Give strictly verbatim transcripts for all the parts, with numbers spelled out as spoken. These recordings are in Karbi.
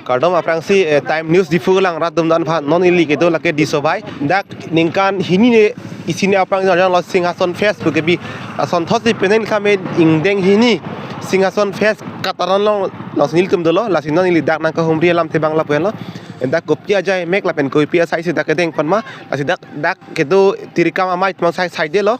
Kardom aphrangsi, eh, Time News Diphu kelang rat atum aphan, non ili kedo lake Disobai. Dak ningkan hini ne isi ne aphrang arjan lo Singhason Fest pu kebi ason thotsi penang kame ingdeng hini Singhason Fest kataran long, longsi nelitum dolo, lasi non ili dak nangkahumri alamthe abang lapu-an lo. Dak kopi ajai mek lapen kopi asai si dak kedeng pon ma, lasi dak, dak kedo tirikam amei atum sai saidelo.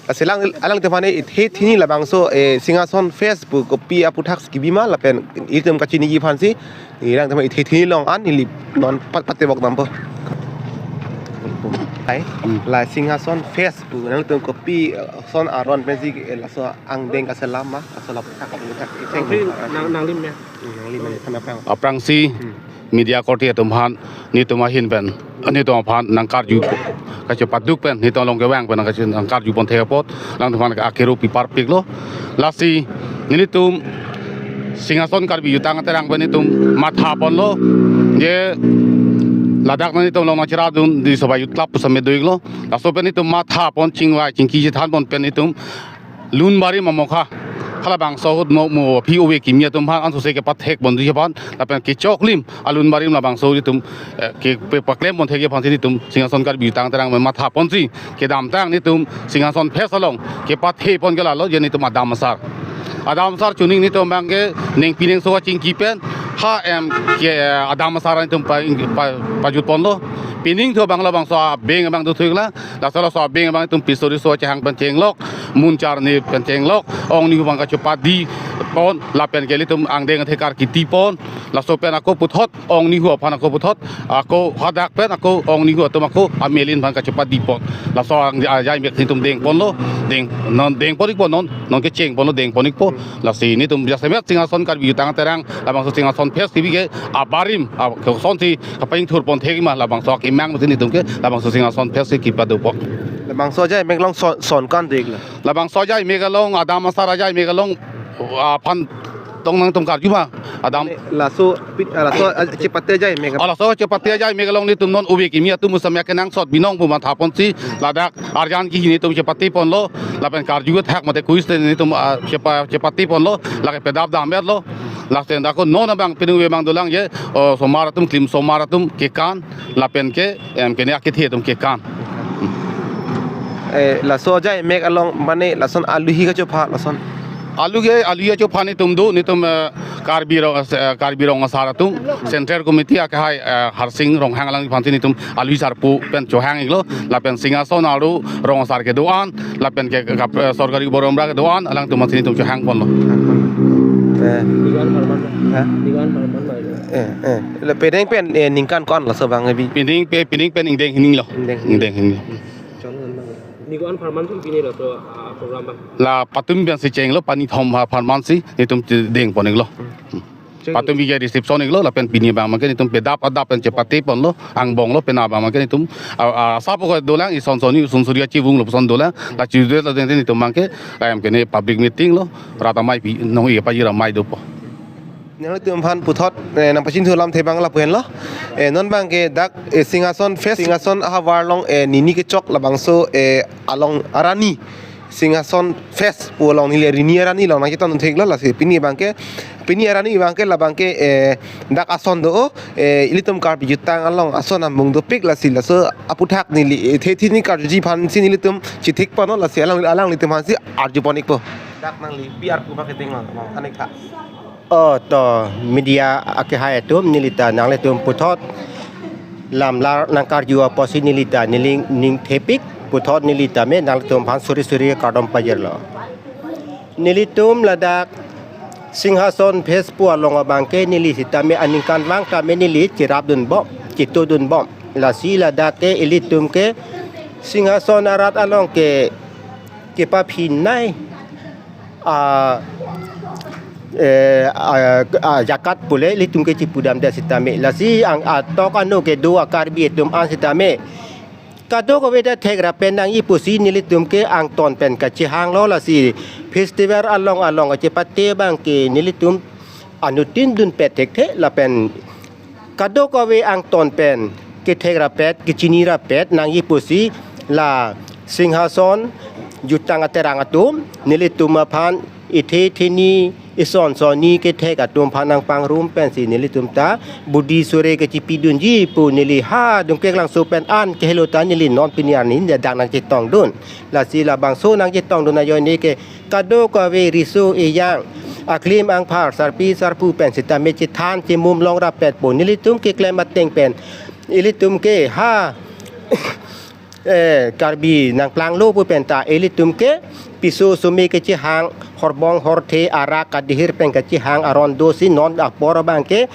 Lasi alang, alangtum aphan ithe thini labangso, eh, Singhason Fest pu kopi aputhaksi kebi ma lapen itum kachiniji aphansi alangtum aphan ithe thini along an ili non pat patebok dampo. Hai, Hmm. la Singhason Fest pu alangtum kopi, eh, ason aron pensi, eh, laso angdeng kaselam ma, laso laputhak, laputhak. Nangli, nang, nangli me. Hmm, nangli me, than aphrang. Aphrangsi Hmm. media korte atum aphan, netum ahin pen, netum aphan nangkarju, kachepaduk pen, netum along kevang pen, kache nangkarju pon thek apot, alangtum aphan akero piparpiklo. Lasi, nelitum Singhason Karbi Jutang Aterang pen netum matha ponlo, je ladak netum along nangcheradun Disobai Youth Club pusitame do-iklo. Laso pen netum matha pon chingvai chingki chethan pon pen netum lun barim amokha, halabangso ahut mo, mo aphi ove kimi atum aphan ansose kepathek ponji aphan lapen kechoklim alun barim labangso atum, eh, kepe paklem pon thekji aphansi netum Singhason Karbi Jutang Aterang pen matha ponsi kedamtang netum Singhason Fest along kepathe pon ke lalo je netum adam asar. Adam asar chuning netum abangke ningpi ningso kachingki pen ha em ke, eh, adam asar netum pa, pa, pajut ponlo. Pining thu abang labangso abeng abang dothu-iklo. Laso laso abeng abang netum piso riso chehang pen chenglok, mun charni pen chenglok, ong nihu abang kachepadi pon, lapen ke ilitum angdeng athe karkiti pon, laso pen ako puthot, ong nihu aphan ako puthot, ako hadak pen ako ong nihu atum ako amelin aphan kachepadi pon. Laso ang ajai mek netum deng ponlo, deng, non deng pon-ikpo non, non kecheng ponlo deng pon-ikpo. Lasi netum jasemet Singhason Karbi Jutang Aterang, labangso Singhason Fest kebi ke abarim, a, kosonsi kapangthur pon thek ma labangso akemang masi netum ke labangso Singhason Fest ke kipado pon. Labangso ajai mek along son, son kan dek la. Labangso ajai mek along, adam asar ajai mek along, aphan tong nangtum karju ma, adam. Laso pi-, ah, laso, ah, chepate ajai mek. Oh, laso chepate ajai mek along netum non ove kimi atum pusitame kenangsot binong pu matha ponsi ladak arjan kehini netum chepate ponlo, lapen karju thak mate quiz te netum, ah, chepa-, chepate ponlo, lake pedap dam-etlo. Lapen ako non abang pining ove abang dolang je, oh, osomar atum, klim osomar atum kekan, lapen ke, em, kene akethe atum kekan. Eh, laso ajai mek along mane lason aluhi kachopha lason. Aluhi, aluhi kachopha netum do, netum, eh, Karbi Rong, eh, Karbi Rong Asar atum, Central Committee akehai, eh, Harsing Ronghang alang aphansi netum aluhi sarpo pen chohang-iklo, lapen Singhason aro Rong Asar kedo-an, lapen ke, ke, eh, sorkari boromra kedo-an, alangtum aphansi netum chohang ponlo. Eh. Nigan Parman. Hah? Nigan Parman. Eh, eh. Le penang pen, eh, ningkan ko-an laso abang kebi. Pining pe, pining pen ingdeng hini lo. Ingdeng hini. Ingdeng hini. Nigo-an apharman atum pini laso, ah, program abang. La patumi pensi chenglo, pani thom apharman si netum deng pon-iklo. Patumi ke reception-iklo, lapen pini abang abangke netum pedap adap pen chepate ponlo, angbonglo, penap abang abangke netum, ah, ah, asap ko dolang, ison soni, ison suri achi vung lo puson dolang, la chiudet la deng netum abangke, la em kene public meeting lo, rat amei pi, nong-e pajir amei dopo. Nanglitum aphan puthot, eh, nangpachini thu alamthe abang lapu henlo. Eh, non abangke dak, eh, Singhason Fest, Singhason ahavar along, eh, nini kechok labangso, eh, along arani Singhason Fest pu along neli rini arani along nangchetongtheklo lasi pini abangke, pini arani abangke labangke, eh, dak ason do, eh, ilitum Karbi Jutang along ason ambung dopik lasi laso aputhak neli, eh, the thini karjuji aphansi nelitum chithik ponlo lasi alang, alanglitum aphansi arju pon-ikpo. Dak nangli P R pu abangke deng ma, ma, kanek tha. Oh, to media akehai atum nelita nanglitum puthot lamlar nangkarju apotsi nelita neli ning thepik puthot nelita me nanglitum aphan suri suri kardom pajirlo. Nelitum ladak Singhason Fest pu along abangke neli sitame aningkanvang tame neli cherapdunbom, chetodunbom. Lasi ladak ke ilitum ke Singhason arat along ke kepaphinai a, eh, a, a, jakat pule ilitum ke chipudamde sitame. Lasi ang atok ano kedo a-Karbi atum an sitame kadokave ta thekrap pen nangji pusi nelitum ke angton pen kachehanglo lasi festival along along kachepate abangke nelitum anuttin dunpet thekthe lapen kadokave angton pen kethekrapet, kechinirapet nangji pusi la Singhason Jutang Aterang atum nelitum aphan Ithe theni, ison sonni kethek atum aphan nangpangrum pensi nelitum ta budi sore kachipidunji pu neli ha Dongkeklangso pen an kehelo ta neli non pini arni dak nangchetongdun. Lasi labangso nangchetongdun ajoine ke kadokave riso ejang, aklim angphar, sarpi sarpo pen sitame chethan chemum longrap petpo. Nelitum keklem ateng pen ilitum ke ha eh, Karbi nangplanglo pu penta ilitum ke piso sumi kechehang, horbong horthe, arak kadihir pen kechehang aron dosi non apor abang ke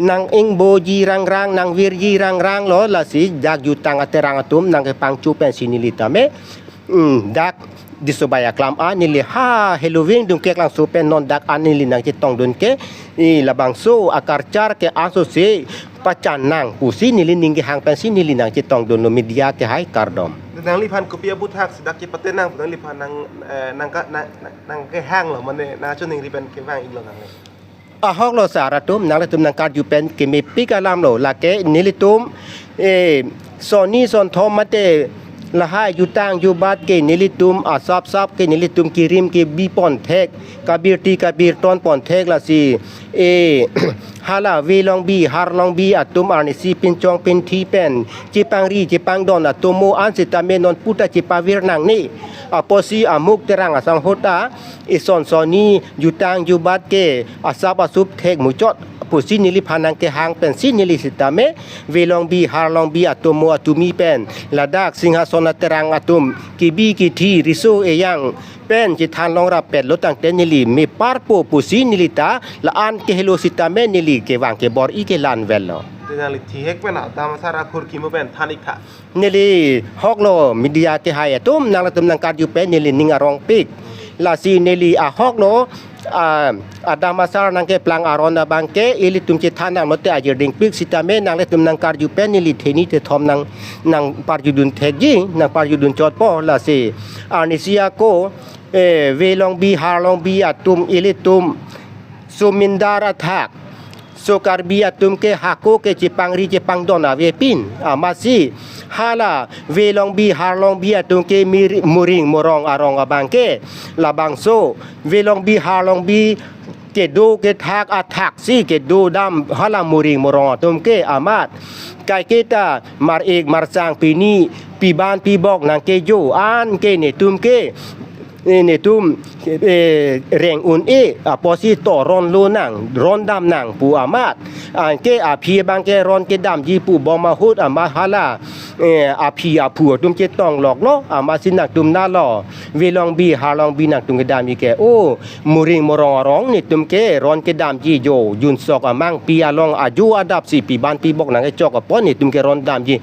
nang-ingboji rangrang, nangvirji rangrang lo. Lasi dak jutang aterang atum nangkepangchu pensi neli tame, mm, dak disobaya klam a neli ha heloving Dongkeklangso pen non dak an neli nangchetongdun ke, i labangso akarchar ke ansose pachan nang pusi neli ning kehang pensi neli nangchetongdunlo media kehai, kardom. Nangliphan kopi aputhak si dak kepate nang, nangliphan nang, eh, nangka-, nang, nang, nangkehanglo, mane nangchiningri pen kevang-iklo nangli? Ahoklo sar atum, nanglitum nangkarju pen kemepik alamlo, lake nelitum, eh, sonni sonthom mate lahai jutang jubat ke nelitum asap sap ke nelitum kirim kebi ponthek, kabirti kabirton ponthek. Lasi, eh, hala Velongbi Harlongbi atum arnisi pinchong pinthi pen chepangri chepangdon atum mo an sitame non puta chepavir nangne. Apotsi amuk terang asang hota ison sonni jutang jubat ke asap asup thek muchot pusi neliphan nangkehang pensi neli sitame Velongbi Harlongbi atum mo atumi pen ladak Singhason aterang atum kebi kethi riso ejang pen chethan longrap petlo tangte neli meparpo pusi neli ta la-an kehelo sitame neli kevang kebor-i kelan vello. Te nangli thihek pen Adam Asar akhurki mo pen than-ik tha. Neli hoklo media kehai atum, nanglitum nangkarju pen neli ning arongpik. Lasi neli ahoklo, ah, Adam Asar nangkeplang aron abang ke ilitum chethan nang mate ajirdingpik sitame nanglitum nangkarju pen neli theni thethom nang, nangparjudun thekji, nangparjudun chotpo. Lasi arnisi ako, eh, Velongbi Harlongbi atum ilitum sumindar athak, so Karbi atum ke hako ke chepangri chepangdon avepin. Amatsi hala Velongbi Harlongbi atum ke mir-, muring murong arong abang ke labangso Velongbi Harlongbi kedo kethak athaksi kedodam hala muring murong atum ke amat kaiketa mar-ik marsang pini piban pibok nangkejo an ke netum ke, eh, netum, eh, reng un-e apotsi to ronlo nang, rondam nang pu amat. Anke aphi abang ke ron kedamji pubom ahut amat hala, eh, aphi aphu atum chetongloklo, amatsi nangtum nalo Velongbi Harlongbi nangtum kedamji ke, o, muring murong arong netum ke ron kedamji jo, junsok amangpi along ajo adapsi piban pibok nangkechok apot netum ke rondamji.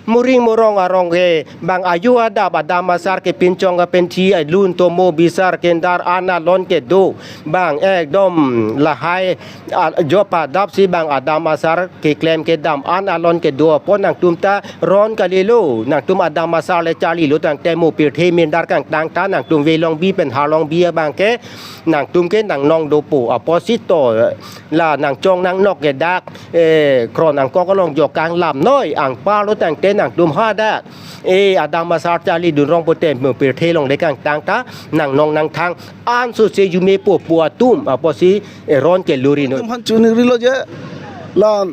Muring murong arong ke bang ajo adap Adam Asar kepinchong kepenthi alun tomo bisar kendar an alon kedo bang ekdom lahai, ah, jopa adapsi bang Adam Asar keklem kedam an alon kedo apot nangtum ta ron kalilo, nangtum Adam Asar le charlilo tangte mo pirthe mindar kangtang ta nangtum Velongbi pen Harlongbi abang ke nangtum ke nangnong dopo apotsi to la nangchong nangnok ke dak, eh, kron angkok along jokang lam noi angparlo tangte nangtum hadak, eh, Adam Asar charlidun rong pote mo pirthe longle kangtang ta nangnong nangthang ansose jumepo pu atum apotsi, eh, ron keluri noi. Atum aphan chiningrilo je la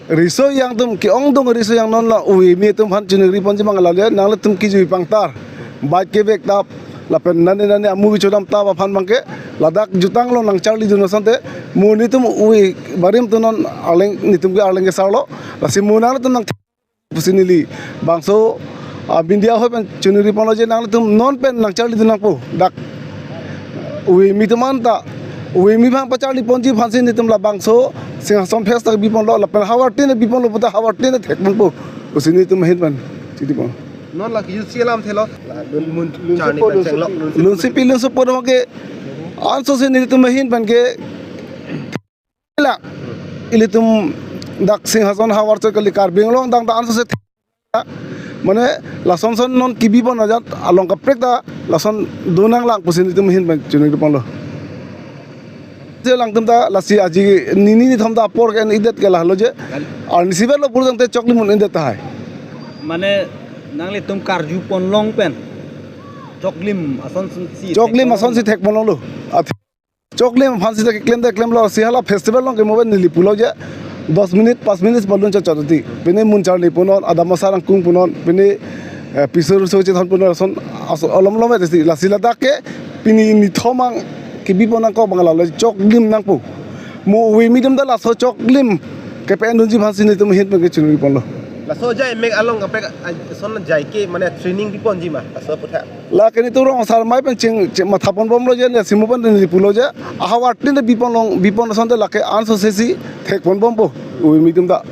riso ejang atum ke-ongdung riso ejang non la ove me atum aphan chiningri ponji abang la le nanglitum kejui pangtar. Bike kevek tap lapen nane nane amu kechodam tap aphan abang ke ladak jutang along nangcharlidun asonte mo netum ove barim atum non arleng netum ke arleng kesarlo. Lasi mo nanglitum nang pusi neli bangso, ah, media ahoi pen chiningri ponlo je nanglitum non pen nangcharlidun nangpo dak ove me atum anta ove me abang pacharli ponji aphansi netum labangso Singhason Fest ta biponlo lapen havar tin biponlo puta havar tin thek ponpo pusi netum ahin pen chidi pon. Non la kejutsi alam thelo. La lun mun lun charni supo, pen lun senglo, supo, lun lun supi lun supo dong ke ansose netum ahin pen ke la ilitum dak Singhason havar chot kali Karbi Anglong dang ta ansose mane lason son non kebi pon ajat along kaprek ta lason do nanglang pusi netum ahin pen chiningri ponlo. Je langtum ta lasi aji nini nithom ta apor ke en-ikdet ke lahelo je. Arnisi verlo pur tangte choklim un-ikdet tahai. Mane nanglitum karju pon long pen Choklim asonsi choklim asonsi thekponlo. Athi-, choklim aphansi ta keklem ta klemlo, si hala festival along ke mo pen neli pulo je dos minute, pas minute balun chot chot ati. Pini mun charli punon, adam asar angkung punon, pini, eh, pisur so chethon punon ason, ason olom lom ati si, lasi ladak ke pini nithomang kebipon nangkok bang lalo choklim nangpo. Mo ove adim ta laso choklim kepe-endunji aphansi netum ahin pen kechiniponlo. Laso ajai mek along kaprek, ah, ason ajai ke mane training piponji ma laso aputhak? Lake netum rong asar amei pen ching, ching mathaponbomlo je, ne si mo pen neli pulo je. Ahavar tin de bipon long, bipon asonte lake anso sesi thekponbompo ove adim ta.